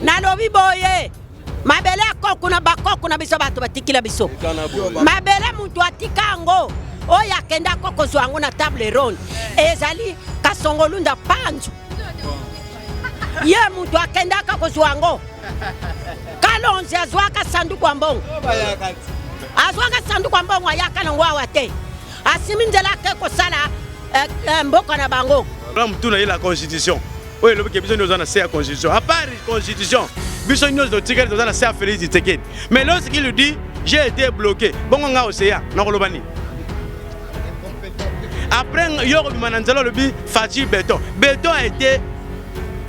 Nalobi boye, mabele ya koko na bakoko na biso bato batikila biso mabele, mutu atika yango oyo akenda kokozwa yango na table ronde ezali Kasongolunda Panzu. Ye mutu akendaka kozwa yango. Kalonzi azwaka sanduku ya mbongo, azwaka sanduku ya mbongo, ayaka nango awa te, asimi nzela ake kosala mboka na bango. Mutu na ye la constitution oyo elobi ke biso nyonso na se ya constitution. À part constitution, biso nyonso totikali toza na se ya Félix Tshisekedi. Mais lorsqu'il lui dit j'ai été bloqué, bongo nga oseya nakoloba nini? Après yo kobima na nzela, olobi Fatshi béton, béton a été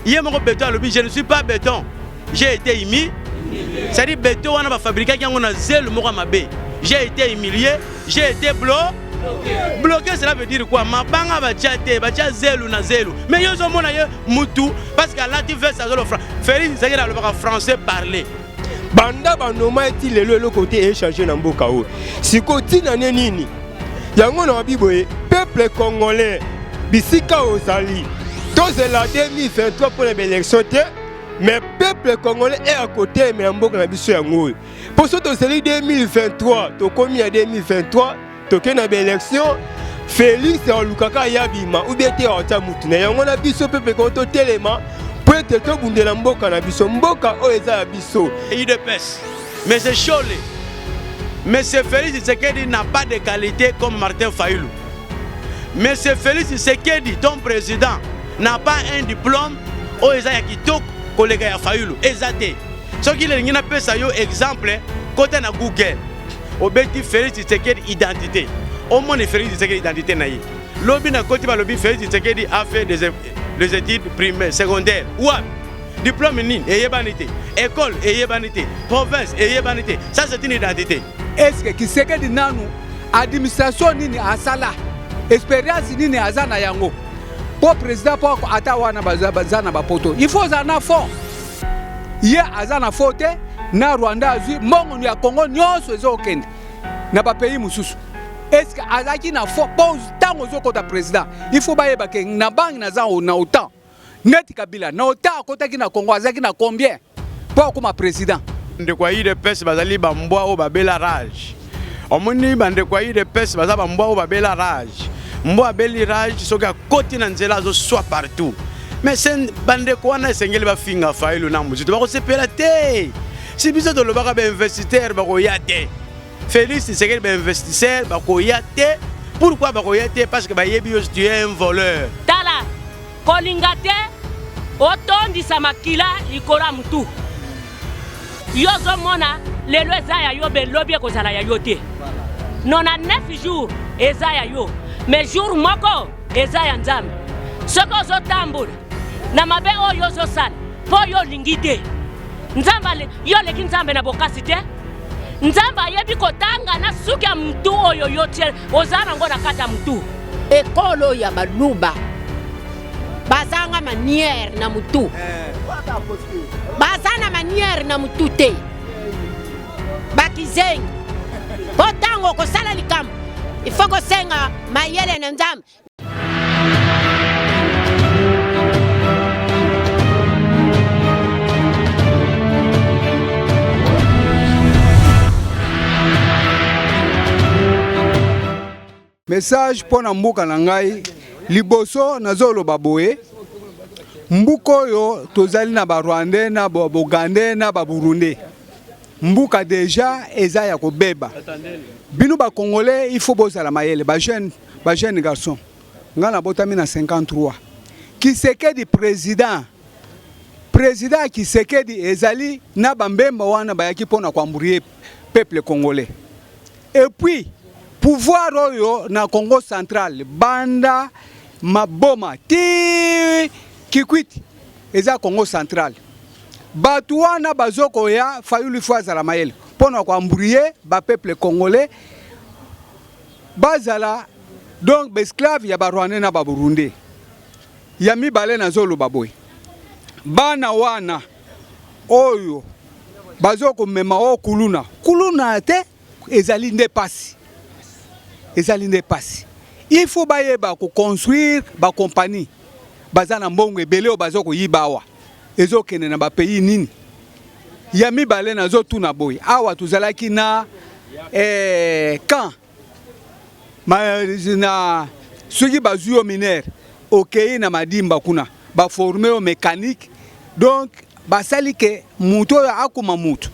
ye moko béton. Alobi je ne suis pas béton, j'ai été imi, c'est-à-dire béton wana bafabrikaki yango na zelo moko ya mabe. J'ai été humilié, j'ai été bloqué, cela veut dire quoi? Mabanga batia te, batia zelu na zelu. Mais yo ozomona ye mutu parce que alati veste, azoloba Félix Tshisekedi alobaka français parler. Banda banoma eti lelo, eloko te echanger na mboka oyo. Sikoyo ntina ne nini yango na babi boye? Peuple congolais, bisika ozali, tozela 2023 mpo na baélection te, mais peuple congolais eya kotelemela mboka na biso yango oyo. Mpo so tozeli 2023, tokomi ya 2023, tokei na baélection, Félix alukaka ya bima ou bien te, atia mutu na yango. Na biso peuple kongo totelema mpo ete tobundela mboka na biso, mboka oyo eza ya biso. UDPS. Mais c'est Cholé. Mais c'est Félix Tshisekedi n'a pas de qualité comme Martin Fayulu. Mais c'est Félix Tshisekedi, ton président, n'a pas un diplôme oyo eza ya kitoko koleka ya Fayulu. Eza te. Soki elingi napesa yo exemple, kota na Google, obeti Félix Tshisekedi identité, omoni Félix Tshisekedi identité na ye. Lobi na koti, balobi Félix Tshisekedi a fait des études primaires, secondaires wapi? Diplôme nini eyebani te, école eyebani te, province eyebani te. Ça, c'est une identité? Est-ce que Tshisekedi nanu administration nini asala, expérience nini aza na yango mpo président? Mpo ata wana baza na bapoto, il faut ozala na fond. Ye aza na fond te. Na Rwanda azwi mbongo ya Congo nyonso, ezokende na bapays mosusu. Est ce que azalaki na fond? Mpo ntango ozokota président, il faut bayeba ke na banque naza na autant. Neti Kabila na autant akotaki na Congo, azalaki na combien mpo akóma président? Ndeko ya UDPS bazali bambwa oyo babela rage. Omoni, bandeko ya UDPS baza bambwa oyo babela rage. Mbwa abeli rage, soki akoti na nzela, azoswa partout. Mais bandeko wana esengeli bafinga Fayulu na Mozito, bakosepela te. Si biso tolobaka bainvestisseur bakoya te, Félix Tshisekedi, bainvestisseur bakoya te. Pourquoi bakoya te? Parce que bayebi yo, tu es un voleur. Tala, kolinga te otondisa makila likolo ya mutu. Yo ozomona lelo eza ya yo, belobi ekozala ya yo te. 99 jours eza ya yo, mais jour moko eza ya Nzambe. Soki ozotambola na mabe oyo ozosala mpo yo olingi te Nzambe, yo oleki Nzambe na bokasi te. Nzambe ayebi kotanga na suki ya mutu oyo yo tie oza nango na kati ya mutu. Ekolo ya Baluba bazanga manière na mutu, baza na manière na mutu te, bakizengi. Mpo ntango okosala likambo, ifo kosenga mayele na Nzambe. Message mpo na mboka na ngai, liboso nazoloba boye: mboka oyo tozali na Barwandais, na Baugandais, na Baburundais, mboka déjà eza ya kobeba. Bino Bacongolais, il faut bozala mayele, bajeune, bajeune garçon. Ngai nabotami na 53. Tshisekedi président, président ya Tshisekedi ezali na bambemba wana bayaki mpona koembrouiller peuple congolais. Et puis pouvoir oyo na Congo Central, banda Maboma ti Kikwiti, eza Congo Central. Bato wana bazokoya, Fayulu faut azala mayele mpona koembrouiller bapeuple congolais, bazala donc baesclave ya Barwandais na Baburundais. Ya mibale, nazoloba boye: bana wana oyo bazokomema oyo kuluna, kuluna te, ezali nde pasi, ezali nde pasi. Il faut bayeba koconstruire bacompagnie. Baza na mbongo ebele oyo baza koyiba awa. Ezokende na ba pays nini? Ya mibale nazotuna boye, awa tozalaki na eh, camp ma, na soki bazwi yo minere okei na madimba kuna baforme yo mécanique donc basali ke moto oyo akoma moto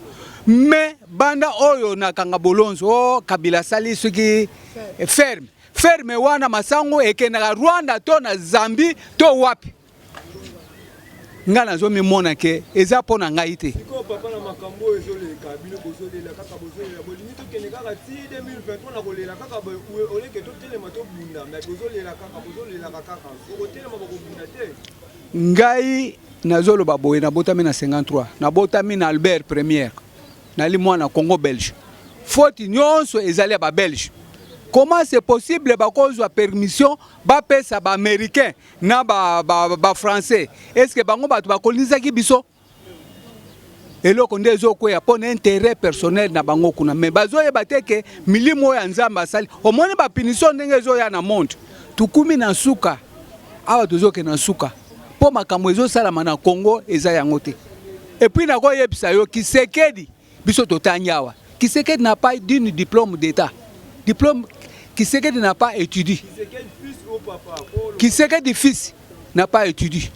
me banda oyo nakanga bolonzo o oh, kabila asali soki ferme ferme wana masango ekendaka rwanda to na zambie to wapi Nga nazo mimona ke eza po na ngai te. Sikoyo papa na makambo oyo ezoleka bino bozolela kaka bozolela bolingi tokende kaka ti 2023 na kolela kaka boye oleke totelema tobunda mais bozolela kaka bozolelaka kaka bokotelema bokobunda te. Ngai nazoloba boye nabotami na 53 nabotami na Albert première nali mwana Congo belge faute nyonso ezali ya ba belge comment c'est possible bakozwa permission bapesa ba américain na ba, ba, ba français est ce que bango bato bakolonisaki biso eloko nde ezokweya mpo na intérêt personnel na bango kuna me bazoyeba te ke milimo oyo ya nzambe asali omoni bapunition ndenge ezoya na monde tukumi na nsuka awa tozokende na nsuka mpo makambo ezosalama na congo eza yango te epuis nakoyebisa yo kisekedi Biso totangi awa. Kisekedi n'a pas d'une diplôme d'État. Diplôme Kisekedi n'a pas étudié. Kisekedi fils n'a pas étudié.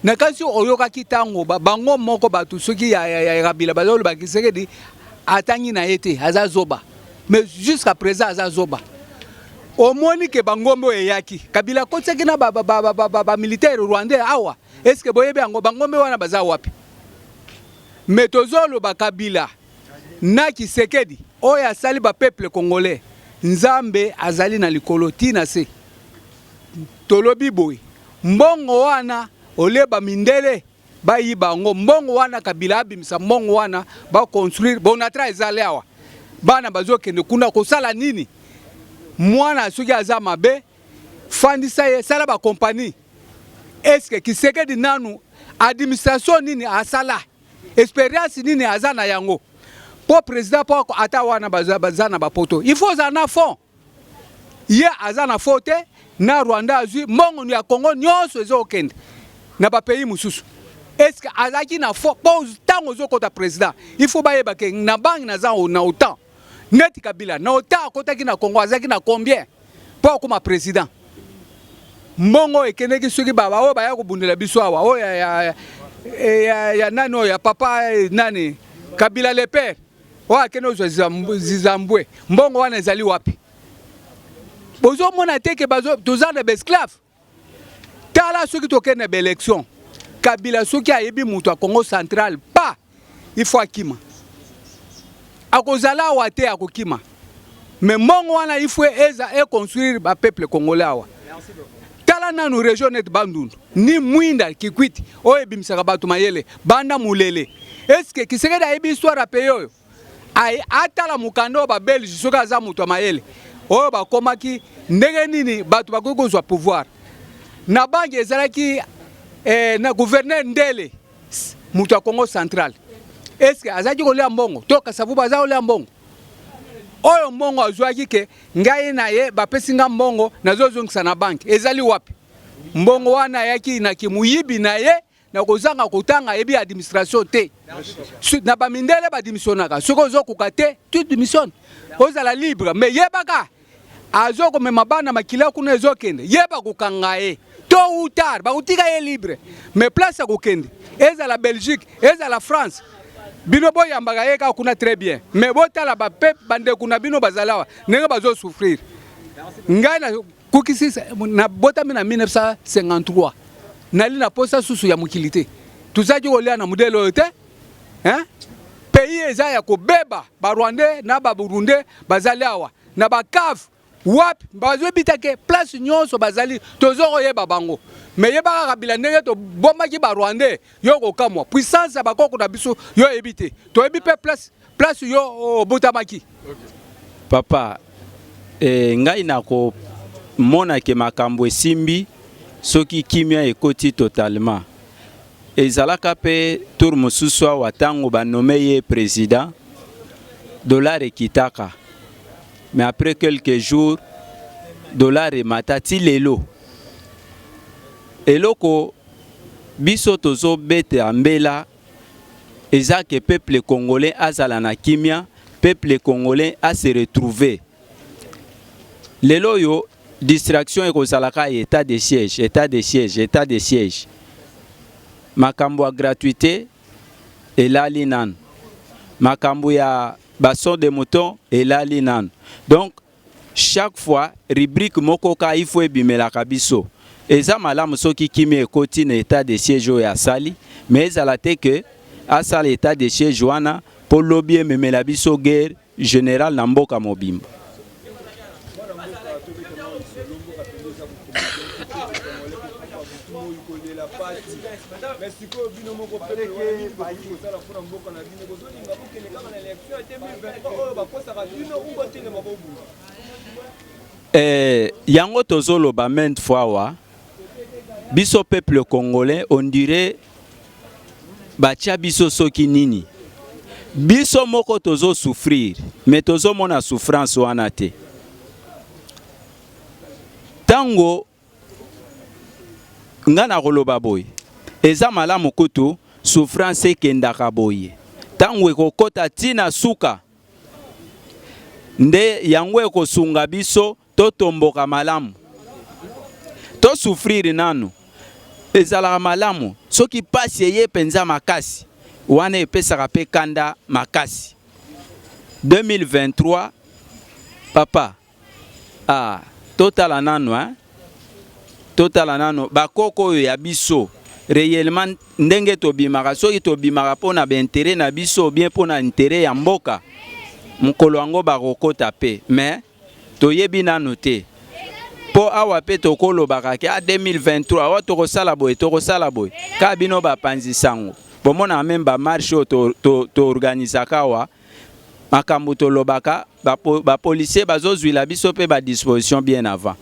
Nakanisi oyokaki ntango bango moko bato soki ya, ya, ya Kabila bazoloba Kisekedi atangi na ye te aza zoba mais jusqu'à présent aza zoba omoni ke bangombe oyo eyaki Kabila akotisaki na bamilitaire ba, ba, ba, ba, ba rwandais awa est ce que boyebi yango bangombe wana baza wapi Mais tozo loba Kabila na Kisekedi oyo asali ba peuple congolais Nzambe azali na likolo ti na se. Tolobi boye mbongo wana olie ba mindele bayiba yango mbongo wana Kabila abimisa mbongo wana ba construire Bonatra ezali awa bana bazokende kuna kosala nini? Mwana soki aza mabe fandisa ye sala ba compagnie est ce que Kisekedi nanu administration nini asala experience nini aza na yango po president po ata wana baza, baza na bapoto il faut ozala na fond ye aza na fond te na Rwanda azwi mbongo ya Congo nyonso ezokende na ba pays mosusu est ce que azalaki na fond po ntango ozokota president il faut bayeba ke na banque naza na autant neti Kabila na autant akotaki na Congo azalaki na combien mpo akoma president mbongo ekendeki soki baba oyo baya kobundela biso awa oyo ya, ya, ya, ya nani oyo ya papa eh, nani Kabila le père oyo akende ozwa zizambwe mbongo wana ezali wapi bozomona te ke toza na baesclave Tala soki tokende na ba election Kabila soki ayebi mutu ya Congo central pa il faut akima akozala awa te akokima mais mbongo wana il faut eza e construire ba peuple congolais awa tala nanu region net Bandundu ni Mwinda Kikwit oyo ebimisaka bato mayele banda mulele est ce que Kisekedi ayebi histoire ya pays oyo Atala mokanda oyo ba belge soki aza moto ya mayele oyo bakomaki ndenge nini bato bakoki kozwa pouvoir na banki ezalaki eh, na gouverneur Ndele moto ya Congo central eske azalaki kolia mbongo to Kasavubu aza kolia mbongo oyo mbongo azwaki ke ngai na ye bapesi nga mbongo nazozongisa na banki ezali wapi mbongo wana ayaki na kimuyibi na ye na kozanga kotanga ayebi administration te na bamindele badimissionnaka soki ozokoka te tu démissionne ozala libre mais yebaka azokomema bana makila kuna ezokende yeba kokanga ye tôt ou tard bakotika ye libre mais place ya kokende ezala belgique ezala france bino boyambaka ye kaka kuna très bien mais botala bape bandeko na bino bazali awa ndenge bazosouffrir ngai Kokisi nabotami na 1953 nali na posa susu ya mokili te tozalaki kolia na modele oyo te hein? Pays eza ya kobeba ba rwandais na ba burundais bazali awa na ba cave wapi bazobita ke place nyonso bazali tozo koyeba bango me yebaka kabila ndenge tobombaki ba rwandais yo kokamwa puissance ya bakoko na biso yo oyebi te toyebi mpe place place yo obotamaki papa eh, ngai nakomona ke makambo esimbi soki kimia ekoti totalement ezalaka mpe tour mosusu awa ntango banome ye président dollar ekitaka mais après quelques jours dollar emata ti lelo eloko. Biso tozo beta mbela eza que peuple congolais azala na kimia, peuple congolais a se retrouver. Lelo oyo distraction ekozala kaka etat de siège, etat de siège, etat de siège. Makambo ya gratuite elali nanu. Makambo ya ba son de mouton elali nanu. Donc Chaque fois rubrique moko ka il faut ebimelaka biso. Eza malamu soki kimia ekoti na etat de siège oyo asali, mais ezala te que asala etat de siège wana po lobi ememela biso guerre generale na mboka mobimba. Eh, yango tozoloba maintes fois awa biso peuple congolais on dirait batia biso soki nini biso moko tozo souffrir mais tozomona souffrance wana te ntango Nga nakoloba boye, eza malamu kutu souffrance ekendaka boye, tango ekokota ti na suka nde yango ekosunga biso totomboka malamu. To souffrir nanu ezalaka malamu, soki pasi eye penza makasi, wana epesaka pe kanda makasi. 2023 papa Ah, totala nanu hein. Totala nanu bakoko oyo ya biso réellement ndenge tobimaka, soki tobimaka mpo na bainteret na biso bien mpo na interet ya mboka, mokolo yango bakokota pe mais toyebi nanu te mpo awa mpe tokolobaka ke a 2023 awa tokosala boye tokosala boye kaka bino bapanzi sango bomonaka meme bamarche oyo toorganisaka to, to awa makambo tolobaka ba policiers bazozwila biso pe ba disposition bien avant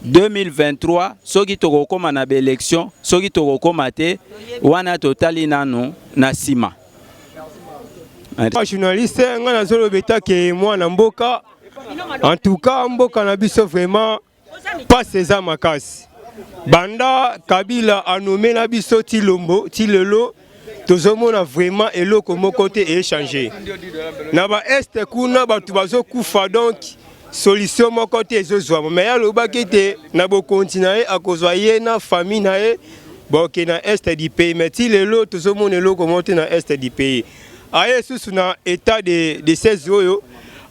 2023 soki tokokoma na ba election soki tokokoma te wana totali nanu na nsima. Journaliste ngai nazoloba etake mwana mboka en tout cas mboka na biso vraiment Pasi eza makasi banda Kabila anome na biso Tshilombo ti lelo tozomona vraiment eloko moko te echange na ba est kuna bato bazokufa donc solution moko te ezozwama me ye alobaki ete na bokonzi na ye akozwa ye na famille na ye boke na est du pays mais ti lelo tozomona eloko moko te na est du pays aye susu na etat de, de 16 oyo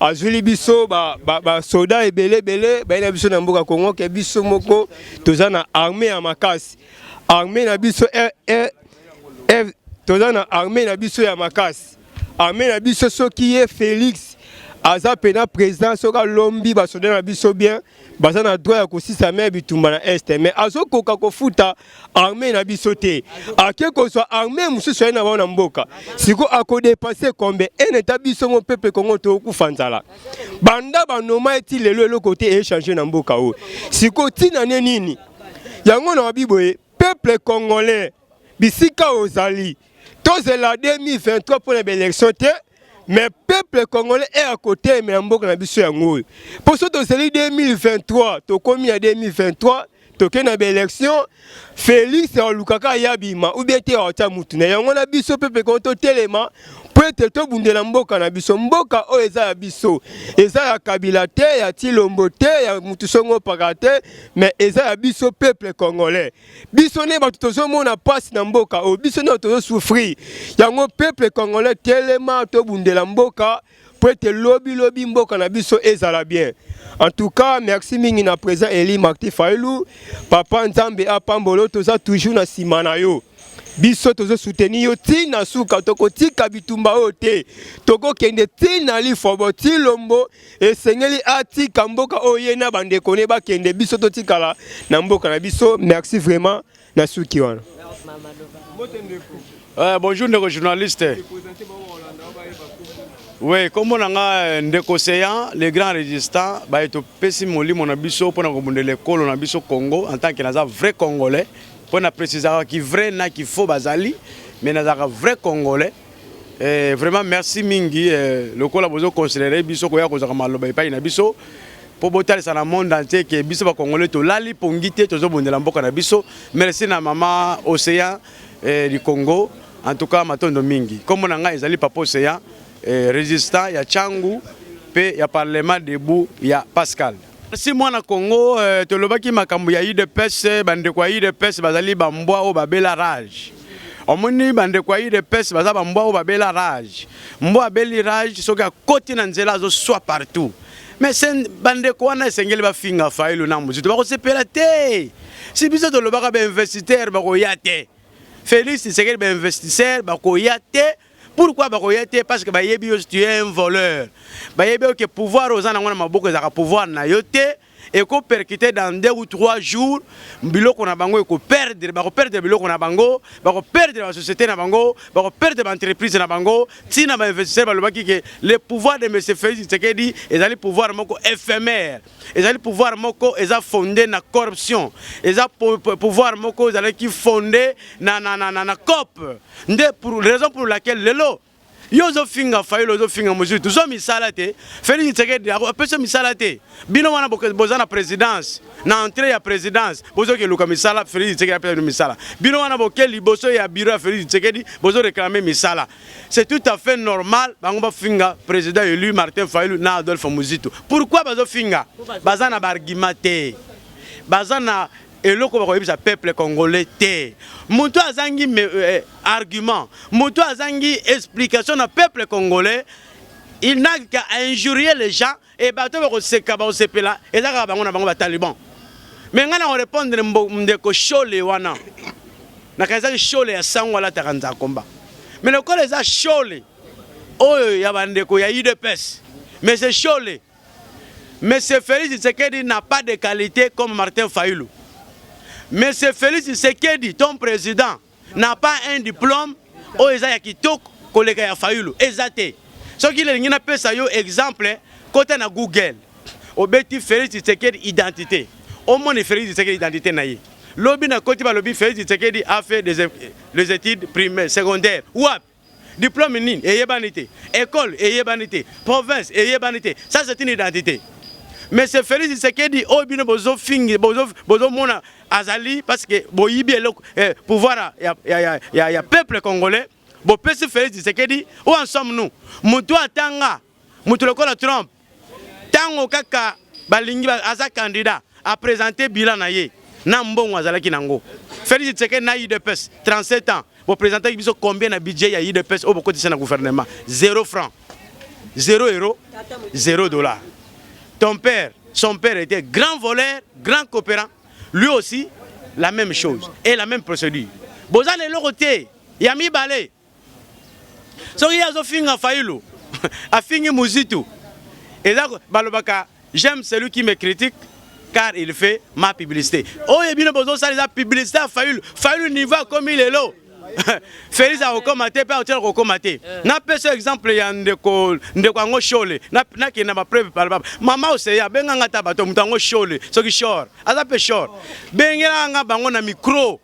azwili biso basoda ba, ba ebele ebele baye na biso na mboka Congo ke biso moko toza na armée ya makasi armée na biso eh, eh, eh, toza na armée na biso ya makasi armée na biso soki ye Félix aza pena président soki alombi basoda na biso bien baza na droit ya kosisa me bitumba na est mais azokoka kofuta armée na biso te ake kozwa armée mosusu aye na bango na mboka siko akodepense combien un eta biso mo peuple congo tokokufa nzala banda banoma eti lelo eloko te echange na mboka oyo siko ntina ne nini yango na babi boye peuple congolais bisika ozali tozela 2023 mpo na baélection te mais peuple congolais eya kotelemela mboka na biso yango oyo mpo so tozeli 2023 tokomi na 2023 tokei na baélection félix alukaka ya bima ou bien te aotya mutu na yango na biso peuple congolais totelema mpo ete tobundela mboka na biso mboka oyo eza ya biso eza ya kabila te ya tilombo te ya mutu songo paka te mais eza ya biso peuple congolais Biso nde bato tozomona pasi na mboka oyo, biso nde bato tozo souffrir. Yango peuple congolais telema tobundela mboka po ete lobi lobi mboka na biso ezala bien. En tout cas, merci mingi na président Eli Martin Fayulu. Papa Nzambe apambolo, toza toujours na sima na yo. Biso tozo soutenir yo ti na suka, tokotika bitumba oyo te. Tokokende ti na lifobo, ti lombo Esengeli atika mboka oyo ye na bandeko ne bakende, biso totikala na mboka na biso. Merci vraiment na suki wana. Bonjour ndeko journaliste. Oui, kombo na nga euh, ndeko Seyan, le grand résistant, baye topesi molimo na biso mpona kobundela ekolo na biso Congo en tant que naza vrai congolais, mpo na précisaka ki vrai na ki faux bazali, mais nazalaka vrai congolais. Eh, vraiment merci mingi eh, lokola bozo considérer biso koya kozaka maloba epai na biso. mpo botalisa na monde entier ke biso ba congolais tolali pongi te, tozobundela mboka na biso. Merci na mama Océan du Congo. En tout cas, matondo mingi. Kombo na ngai ezali Papa Océan, résistant ya Tshangu mpe ya Parlement debout ya Pascal. Si mwana Congo, tolobaki makambo ya UDPS. Bandeko ya UDPS bazali bambwa oyo babela rage. Omoni, bandeko ya UDPS baza bambwa oyo babela rage. Mbwa abeli rage, soki akoti na nzela, azoswa partout. Mais bandeko wana esengeli bafinga Fayulu na Muzito, bakosepela te. Si biso tolobaka, bainvestisseur bakoya te. Félix Tshisekedi, bainvestisseur bakoya te. Pourquoi bakoya te? Parce que bayebi yo, tu es un voleur. Bayebi yo ke pouvoir oza nango na maboko ezalaka pouvoir na yo te. Ekopercuter dans 2 ou 3 jours, biloko na bango ekoperdre, bakoperdre biloko na bango, bakoperdre basociété na bango, bakoperdre baentreprise na bango. Ntina bainvestisseur balobaki ke le pouvoir de monsieur Félix Tshisekedi ezali pouvoir moko éphémère, ezali pouvoir moko eza fondé na corruption, eza pouvoir moko ezalaki fondé na coop. Nde pour raison pour laquelle lelo yo ozofinga Fayulu, ozofinga Mozwi, tozwa misala te. Félix Tshisekedi apesi misala te. Bino wana boza na présidence, na entrée ya présidence, bozokeluka misala. Félix Tshisekedi apesa bino misala? Bino wana boke liboso ya bureau ya Félix Tshisekedi, bozoréclamer misala. C'est tout à fait normal bango bafinga président élu Martin Fayulu na Adolphe Muzito. Pourquoi bazofinga? Baza na baargument te, baza na eloko bakoyebisa peuple congolais te. Moto azangi argument, moto azangi explication na peuple congolais, il n'a qu'à injurier les gens et bato bakoseka, bakosepela. Eza kaka bango na bango bataliban. Mais ngai na korépondre ndeko Shole wana, nakanisaki Shole ya sango alataka nzakomba, mais lokola eza Shole oyo ya bandeko ya UDPS, mais c'est Shole. Monsieur Félix Tshisekedi n'a pas de qualité comme Martin Fayulu. Monsieur Félix Tshisekedi, ton président, n'a pas un diplôme oyo eza ya kitoko koleka ya Fayulu. Eza te. Soki elingi napesa yo exemple, kota na Google, obeti Félix Tshisekedi identité, omoni Félix Tshisekedi identité na ye. Lobi na koti, balobi Félix Tshisekedi a fait les études primaires, secondaires wapi? Diplôme nini eyebani te, école eyebani te, province eyebani te. Ça, c'est une identité. Mais c'est Félix Tshisekedi oyo bino bozofingi, bozomona azali parce que boyibi eloko, pouvoir ya peuple congolais, bopesi Félix Tshisekedi. Où en sommes-nous? Moto atanga, moto lokola Trump, ntango kaka balingi aza candidat, aprésenter bilan na ye na mbongo azalaki nango. Félix Tshisekedi na UDPS, 37 ans, boprésentaki biso combien na budget ya UDPS oyo bokotisa na gouvernement? 0 franc, 0 euro, 0 dollar. Ton père, son père était grand voleur, grand coopérant. Lui aussi, la même chose et la même procédure. Boza na eloko te. Ya mibale, soki ye azofinga Fayulu, afingi Muzitu, eza balobaka: "J'aime celui qui me critique car il fait ma publicité." Oyo bino bozosala eza publicité ya Fayulu. Fayulu niveau akomi lelo, Félix akokoma te mpe akotiala kokoma te. Napesa exemple ya ndeko yango Shole. Nakende na bapreuve palpable. Mama Oseya, abenganga ta bato, moto yango Shole, soki Shor aza mpe Shor, bengelaka nga bango na micro,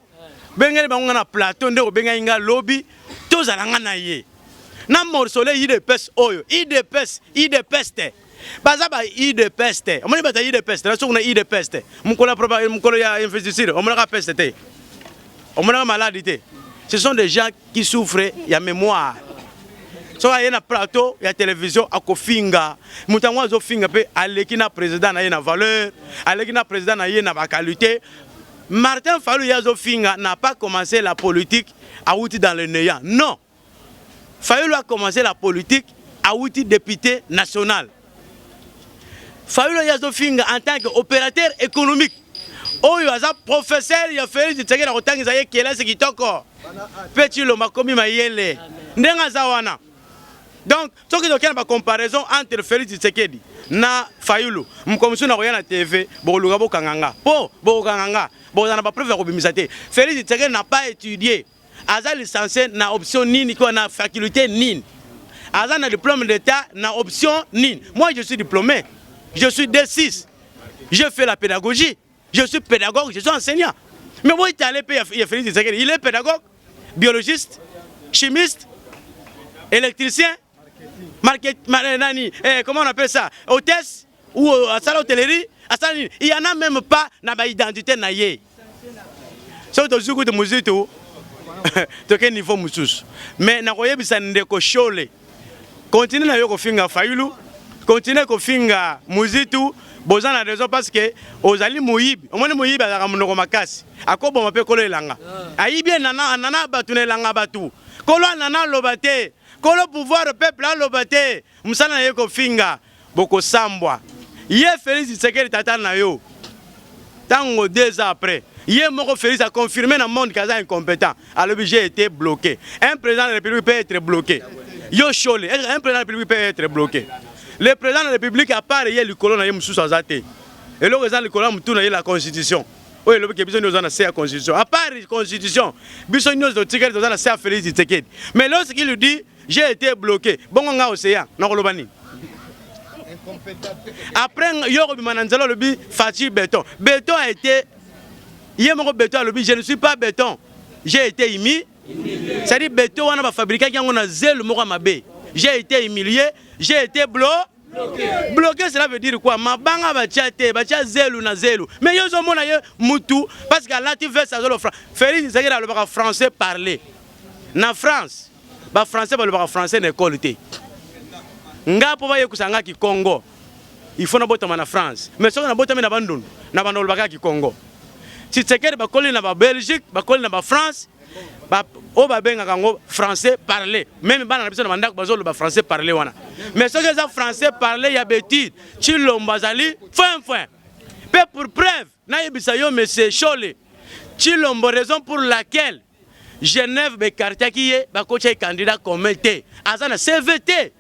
bengeli bango nga na plateau. Nde kobengai nga lobi, tozala nga na ye na morceau UDPS. Oyo UDPS, UDPS te, baza ba UDPS te. Omoni bato ya UDPS te, soki na UDPS te, mokolo ya investiture, omonaka peste te, omonaka maladi te. Ce sont des gens qui souffrent ya mémoire. Soki aye na plateau ya télévision, akofinga moto yango, azofinga mpe aleki na président na ye na valeur, aleki na président na ye na baqualité. Martin Fayulu, ye azofinga, n'a pas commencé la politique awuti dans le néant. Non, Fayulu a commencé la politique awuti député national. Fayulu, ye azofinga en tant que opérateur économique, oyo aza professeur ya Félix Tshisekedi, akotangisa ye kelasi kitoko mpe Tshilombo akomi mayele ndenge aza wana. Donc soki tokei na bacomparaison entre Félix Tshisekedi na Fayulu, mokomosu na koya na TV, bokoluka bokanga nga, mpo bokokanga nga, bokozala na bapreuve ya kobimisa te. Félix Tshisekedi n'a pas étudié. Aza licencié na option nini? Kwa na faculté nini? Aza na diplôme d'état na option nini? Moi, je suis diplômé, je suis D6, je fais la pédagogie, je suis pédagogue, je suis enseignant. Mais moi, il est allé, il Félix Tshisekedi, il est pédagogue, biologiste, chimiste, électricien, market, nani, comment on appelle ça, hôtesse. Ou asala hôtellerie, asala nini? Il y en a même pas na ba identité na ye. Soki tozwi kutu Muzitu toke niveau mosusu. Mais nakoyebisa ndeko Shole, continue na yo kofinga Fayulu, continue kofinga Muzitu, boza na raison parce que ozali moyibi. Omoni moyibi azalaka monoko makasi, akoboma mpe kolo elanga. Ayibi enana anana bato na elanga bato. Kolo anana aloba te, kolo pouvoir peuple aloba te, mosala na ye kofinga. Bokosambwa. Ye Felix Tshisekedi tata na yo tango 2 ans après ye moko Felix a confirmé na monde qu'aza incompetent alobi j'ai été bloqué. Un président de la République peut être bloqué. Yo Shole, un président de la République peut être bloqué. Le président de la République à part ye likolo na ye mosusu aza te. Eloko eza likolo ya mutu na ye la constitution. Oyo elobi ke biso nyonso na se ya constitution. À part constitution, biso nyonso totikali toza na se ya Felix Tshisekedi. Mais lorsqu'il lui dit J'ai été bloqué. Bongo nga océan, nakoloba nini? Après yo kobima na nzela olobi Fatshi béton. Béton a été ye moko béton alobi je ne suis pas béton. J'ai été imi. C'est-à-dire béton wana ba fabriquaki yango na zelo moko ya mabe. J'ai été humilié, j'ai été blo bloqué cela veut dire quoi? Mabanga batia te, batia zelu na zelu. Mais yo ozomona ye mutu parce que alati veste azolo Félix Tshisekedi alobaka français parler. Na France Ba français balobaka français na école te. Nga po bayekusa nga kikongo, il faut nabotama na France. Mais soki nabotami na Bandundu, na banda kolobaka kikongo. Tshisekedi bakoli na ba Belgique, bakoli na ba France, ba oyo babengaka yango français parler. Meme bana na biso na bandako bazoloba français parler wana. Mais soki eza français parler ya betide, Tshilombo azali fin fin. Pe pour preuve, nayebisa yo monsieur Shole, Tshilombo raison pour laquelle Genève ba ecartaki ye bakotia ye candidat commun te aza na CV te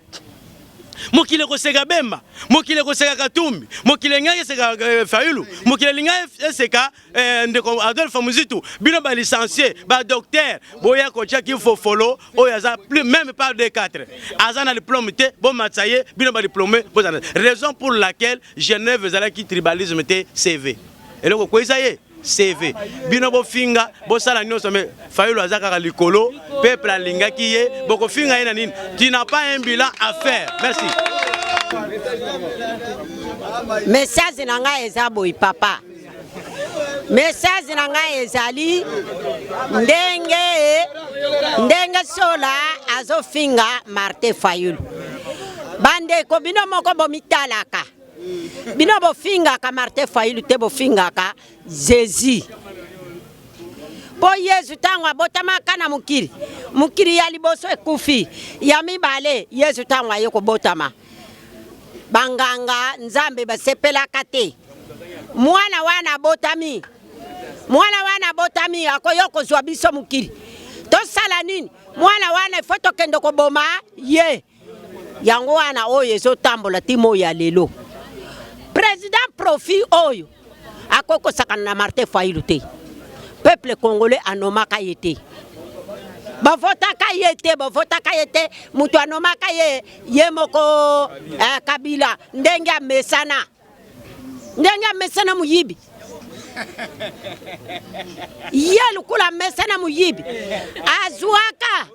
mokili ekoseka Bemba mokili ekoseka Katumbi mokili elingaki eseka eh, Fayulu mokili elingaki eseka eh, ndeko Adolphe Muzitu bino ba licencié ba docteur boya kotia kifofolo oyo aza plus même pas D4 aza na diplôme te bomatisa ye bino ba diplômé bozala raison pour laquelle Genève ezalaki tribalisme te CV eloko kweyisa ye CV bino bofinga bosala nyonso mais Fayulu aza kaka likolo peuple alingaki ye bokofinga ye na nini tu n'as pas un bilan à faire merci message na ngai eza boye papa message na ngai ezali ndenge ndenge sola azofinga Martin Fayulu bandeko bino moko bomitalaka Bino bofingaka Martin Fayulu te bofingaka Jesus. Po Yesu ntango abotamaka na mokili, mokili ya liboso ekufi, ya mibale Yesu ntango aye kobotama, banganga Nzambe basepelaka te. Mwana wana abotami, mwana wana abotami akoya kozwa biso mokili, tosala nini? Mwana wana ifo tokende koboma ye. Yango wana oyo ezotambola ti moi ya lelo. President profit oyo akoki kosakana na Martin Fayulu te. Peuple congolais anomaka ye te. Bavotaka ye te, bavotaka ye te. Moto anomaka ye ye moko eh, Kabila ndenge amesana. Ndenge amesana moyibi. Ye lokola amesana moyibi azwaka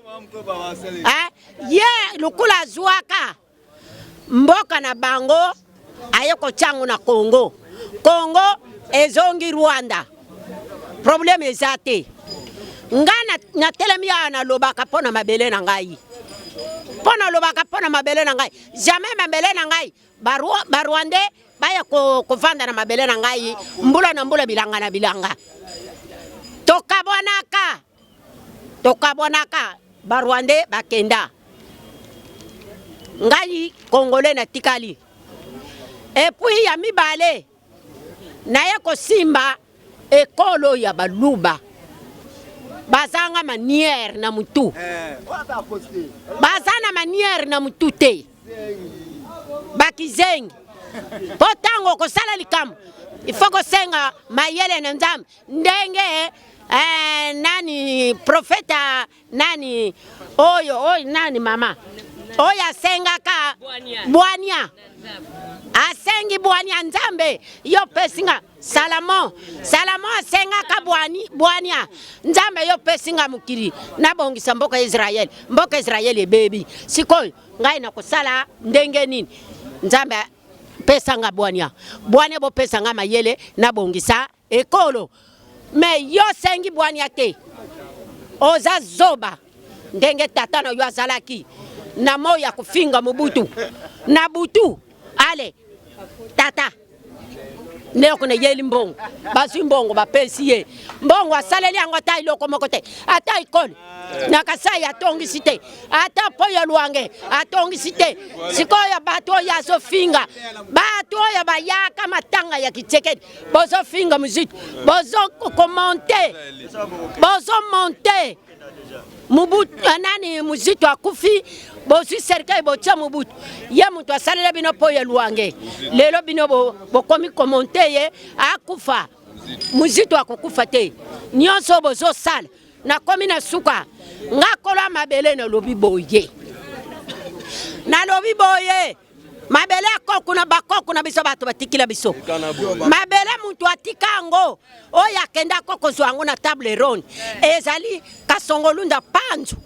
eh, Ye lokola azuaka mboka na bango aye kotia yango na Congo. Congo ezongi Rwanda. Problème eza te. Nga natelemi awa nalobaka mpo na mabele na ngai. Mpo nalobaka mpo na mabele na ngai. Jamais mabele na ngai ba Rwandais baya kovanda na mabele na ngai mbula na mbula bilanga na bilanga. Tokabwanaka. Tokabwanaka ba rwandais bakenda ngai congolais natikali epuis ya mibale naye kosimba ekolo ya baluba bazanga manière na mutu baza na manière na mutu te bakizengi mpo ntango okosala likambo ifo kosenga mayele na Nzambe ndenge eh, nani profeta nani oyo oyo nani mama oyo asengaka bwania asengi bwania Nzambe yo pesinga Salomon Salomon asengaka bwani bwania Nzambe yo pesinga mokili nabongisa mboka Israel mboka Israel ebebi sikoyo ngai nakosala ndenge nini Nzambe. Pesa nga bwania, bwania bopesa nga mayele nabongisa ekolo. Mais yo osengi bwania te, oza zoba ndenge tata na yo azalaki na moi ya kofinga Mobutu na butu. Ale tata ndeko nayeli mbongo, bazwi mbongo bapesi ye mbongo, asaleli yango ata eloko moko te, ata ekole na Kasai atongisi te, ata mpo ya Lwange atongisi te. Sikoyo bato oyo azofinga, bato oyo bayaka matanga ya Kitsekedi, bozofinga muziki, bozokomonte, bozomonte Mobutu nani Muzito akufi, bozwi cercueil botia Mobutu, ye moto asalela bino mpo ya Lwange, lelo bino bokomi komonte ye akufa. Muzito akokufa te, nyonso bozosala. Nakomi na suka, nga kolo ya mabele nalobi boye, nalobi boye mabele ya koko na bakoko na biso bato batikila biso mabele, moto atika yango oyo akenda ko kozwa yango na table ronde ezali Kasongolunda Panzu,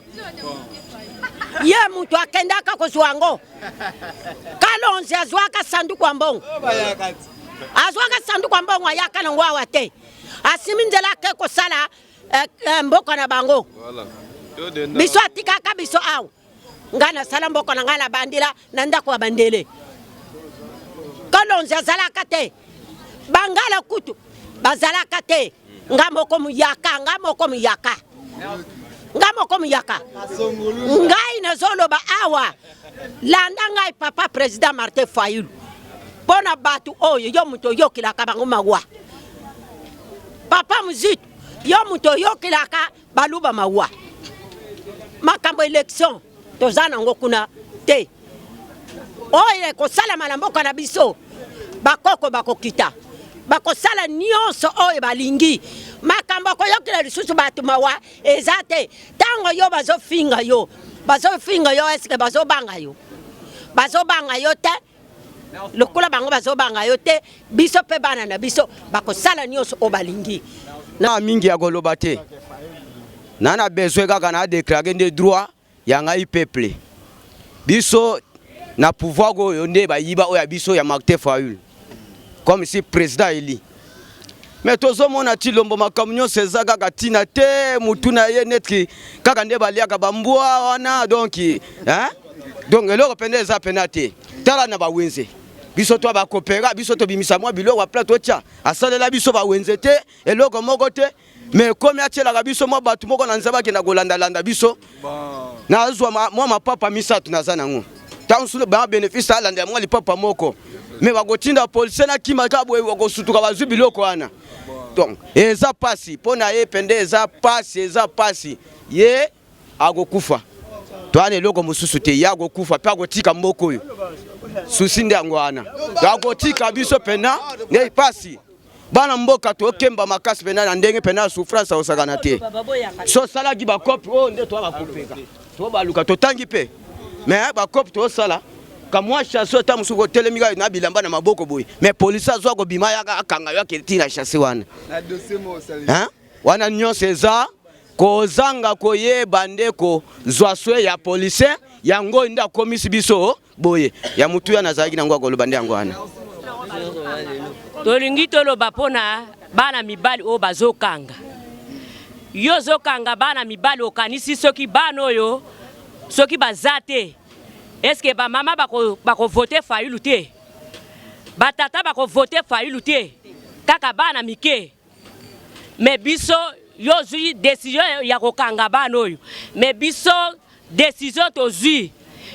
ye moto akendaka kozwa yango. Kalonzi azwaka sanduku ya mbongo, azwaka sanduku ya mbongo, ayaka nango awa te, asimi nzela ake kosala mboka na bango. Biso atikaka biso awa. Ngai nasala mboka na ngai na bandela na ndako ya bandele. Kalonzi azalaka te, bangala kutu bazalaka te. Nga moko muyaka, nga moko muyaka, nga moko muyaka. Ngai nazoloba awa, landa ngai papa président Martin Fayulu, mpo na bato oyo yo moto oyokelaka bango mawa. Papa Muzitu, yo moto oyokelaka baluba mawa. Makambo election toza nango kuna te, oyo ekosalama na mboka na biso, bakoko bakokita, bakosala nyonso oyo balingi. Makambo akoyokela lisusu bato mawa eza te. Ntango yo bazofinga yo, bazofinga yo, eske bazobanga yo? Bazobanga yo te. Lokola bango bazobanga yo te, biso mpe bana na biso bakosala nyonso oyo balingi. Na mingi ya koloba te, na besoin kaka na déclarer nde droit ya ngai peuple. Biso na pouvoir oyo nde bayiba oyo ya biso ya Martin Fayulu comme si président eli, mais tozomona Tshilombo makambo nyonso eza kaka ntina te, mutu na ye neti kaka nde baliaka bambwa wana. Donc, hein? Donc eloko mpenza eza pena te. Tala na bawenze, biso to bakopera, biso tobimisa mwa biloko ya plat totya, asalela biso bawenze te, eloko moko te. Mais komi atielaka biso mwa bato moko na nzambe, akenda kolandalanda biso. Nazwa mwa mapapa misato naza nango, ntango mosusu ba bénéfice alandela mwa lipapa moko, mais bakotinda policier na kima kaka boye, bakosutuka, bazwi biloko wana. Donc eza pasi mpo na ye pende, eza pasi, eza pasi. Ye akokufa, towana eloko mosusu te. Ye akokufa mpe akotika mboka oyo, susi nde yango wana akotika biso pena nde pasi. Bana mboka tokemba makasi pena na ndenge pena ya souffrance akosakana te. So osalaki bakope oyo nde toa bakopeka to baluka totangi mpe, mais bakope tosala kamwa chasse, ata mosuku otelemi kaka na bilamba na maboko boye, mais polisi azwa kobima, yaka akanga yo, akende ntina chasse wana. Wana nyonso eza kozanga koyeba nde kozwa swe ya policier, yango nde akomisi biso boye. Ya motuya nazalaki nango akoloba nde yango wana. Tolingi toloba mpona bana mibali oyo bazokanga. Yo ozokanga bana mibali, okanisi soki bana oyo soki baza te, eske bamama bakovote bako Fayulu te, batata bakovote Fayulu te, kaka bana mike? Mais biso, yo ozwi décision ya kokanga bana oyo, mais biso décision tozwi,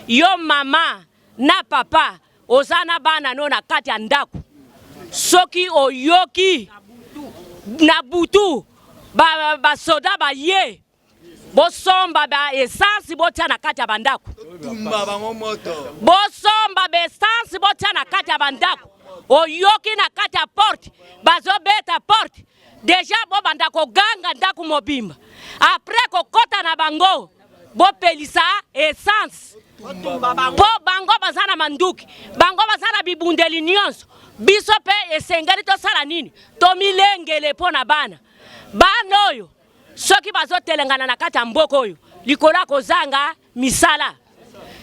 yo mama na papa oza na bana no na kati ya ndako, soki oyoki na butu basoda ba baye, bosomba ba essence, botia na kati ya bandako, bosomba ba essence, botia na kati ya bandako. Oyoki na kati ya porte bazobeta porte, déjà bobanda koganga ndako mobimba. Après kokɔta na bango, bopelisa essence, mpo bango baza na manduki, bango baza na bibundeli nyonso. Biso mpe esengeli tosala nini? Tomilengele mpo na bana. Bana oyo soki bazotelengana na kati ya mboka oyo likolo ya kozanga misala,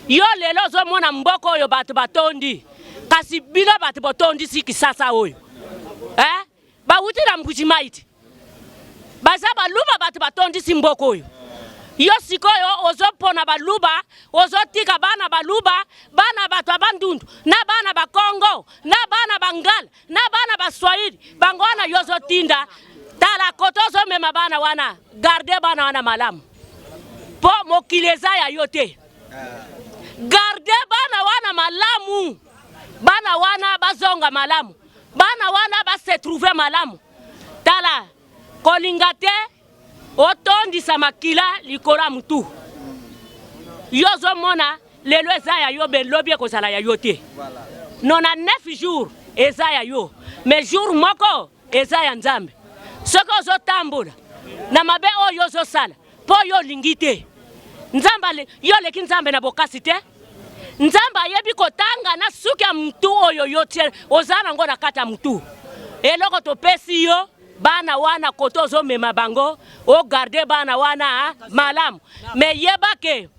yo lelo ozomona mboka oyo bato batondi. Kasi bino bato botondisi Kisasa oyo eh? Bawuti na Mbuji-Mayi te, baza baluba bato batondisi mboka oyo. Yo sikoyo ozopona baluba, ozotika bana baluba, bana bato ya Bandundu na bana bakongo na bana bangala na bana baswahili, bango wana yo ozotinda. Tala kote ozomema bana wana, garde bana wana malamu, po mokili eza ya yo te. Garde bana wana malamu, bana wana bazonga malamu, bana wana ba se trouver malamu. Tala kolinga te otondisa makila likolo ya mutu. Yo ozomona lelo eza ya yo, be lobi ekozala ya yo te. 99 jours eza ya yo, mais jour moko eza ya Nzambe. Soki ozotambola na mabe oyo ozosala mpo yo olingi te Nzambe, yo oleki Nzambe na bokasi te. Nzambe ayebi kotanga na suki ya mutu oyo yo tie oza nango na kati ya mutu. Eloko topesi yo bana wana kote ozomema bango, ogarde bana wana malamu, me yeba ke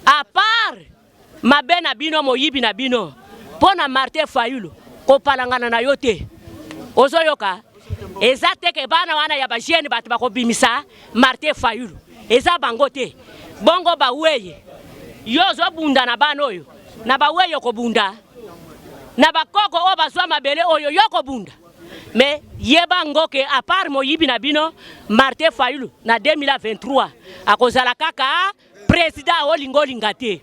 a part mabe na bino, moyibi na bino mpo na Martin Fayulu kopalangana na yo te. Ozoyoka eza te ke bana wana ya bajeune bato bakobimisa Martin Fayulu, eza bango te. Bongo baweye yo ozobunda na bana oyo na baweye okobunda na bakoko oyo bazwa mabele oyo yo okobunda. Me yeba ngo ke a part moyibi na bino Martin Fayulu na 2023 akozala kaka president, olinga olinga te.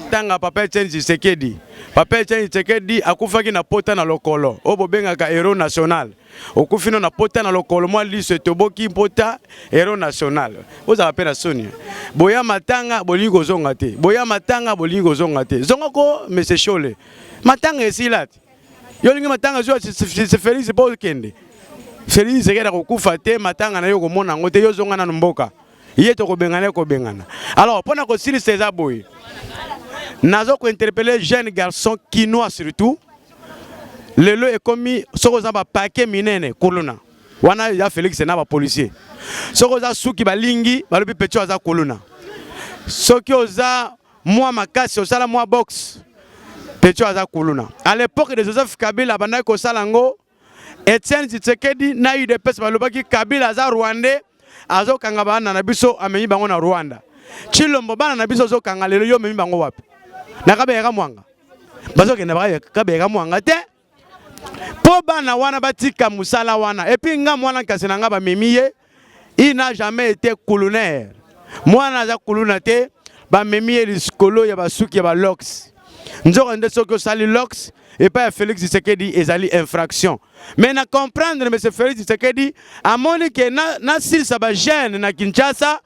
Tanga papa Etienne Tshisekedi. Papa Etienne Tshisekedi akufaki na pota na lokolo oyo bobengaka héros national. Okufi no na pota na lokolo, mwa liso etoboki, mpota, héros national. Ozala mpe na soni. Boya matanga bolingi kozonga te, boya matanga bolingi kozonga te. Zonga ko monsieur Shole, matanga esila te. Yo olingi matanga zwa Félix mpo okende. Félix Tshisekedi akokufa te, matanga na yo okomona yango te. Yo zonga nanu mboka, ye tokobengana ye kobengana. Alors mpo na kosilisa eza boye, nazo kointerpeller jeune garçon kinois surtout. Lelo ekomi soki oza bapake minene kuluna wana ya Félix na bapolicier, soki oza suki balingi balobi petit aza kuluna, soki oza mwa makasi osala mwa box, petit aza kuluna. À l'époque de Joseph Kabila bandaki kosala yango. Etienne Tshisekedi na UDPS balobaki Kabila aza rwandais, azokanga bana na biso, amemi bango na Rwanda. Tshilombo, bana na biso ozokanga lelo, yo omemi bango wapi? Na Kabeyaka Mwanga bazokende, Kabeyaka Mwanga te, mpo bana wana batika mosala wana. Et puis nga mwana kasi na nga bamemi ye, il n'a jamais été kulunaire. Mwana aza kuluna te, bamemi ye likolo ya basuki ya balocks. Nzoka nde soki osali locks epai ya Félix Tshisekedi ezali infraction. Mais na comprendre monsieur Félix Tshisekedi amoni ke nasilisa na bajeune na Kinshasa,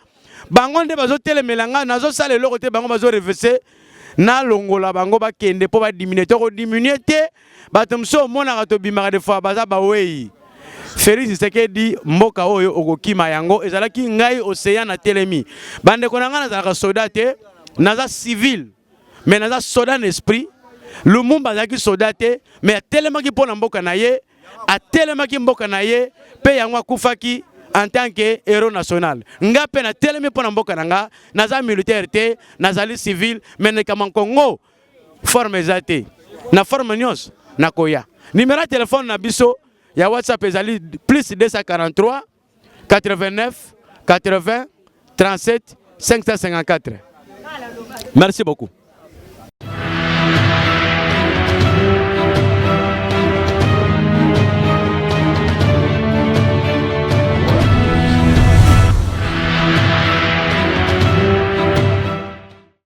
bango nde bazotelemela nga, nazosala eloko te, bango bazorevese, nalongola bango bakende mpo badiminue. Tokodiminuer te. Bato mosusu omonaka tobimaka des fois baza bawei. Félix Tshisekedi, mboka oyo okokima yango. Ezalaki ngai océan na telemi. Bandeko na ngai, nazalaka soda te, naza civil, mais naza soda na esprit. Lumumba azalaki soda te, mais atelemaki mpo na mboka na ye, atelemaki mboka na ye mpe yango akufaki en tant que héros national. Nga mpe natelemi mpo na mboka na nga, naza militaire te, nazali civil, mais nekama Kongo forme eza te, na forme nyonso nakoya. Numéro ya telefone na biso ya WhatsApp ezali plus 243 89 80 37 554. Merci beaucoup.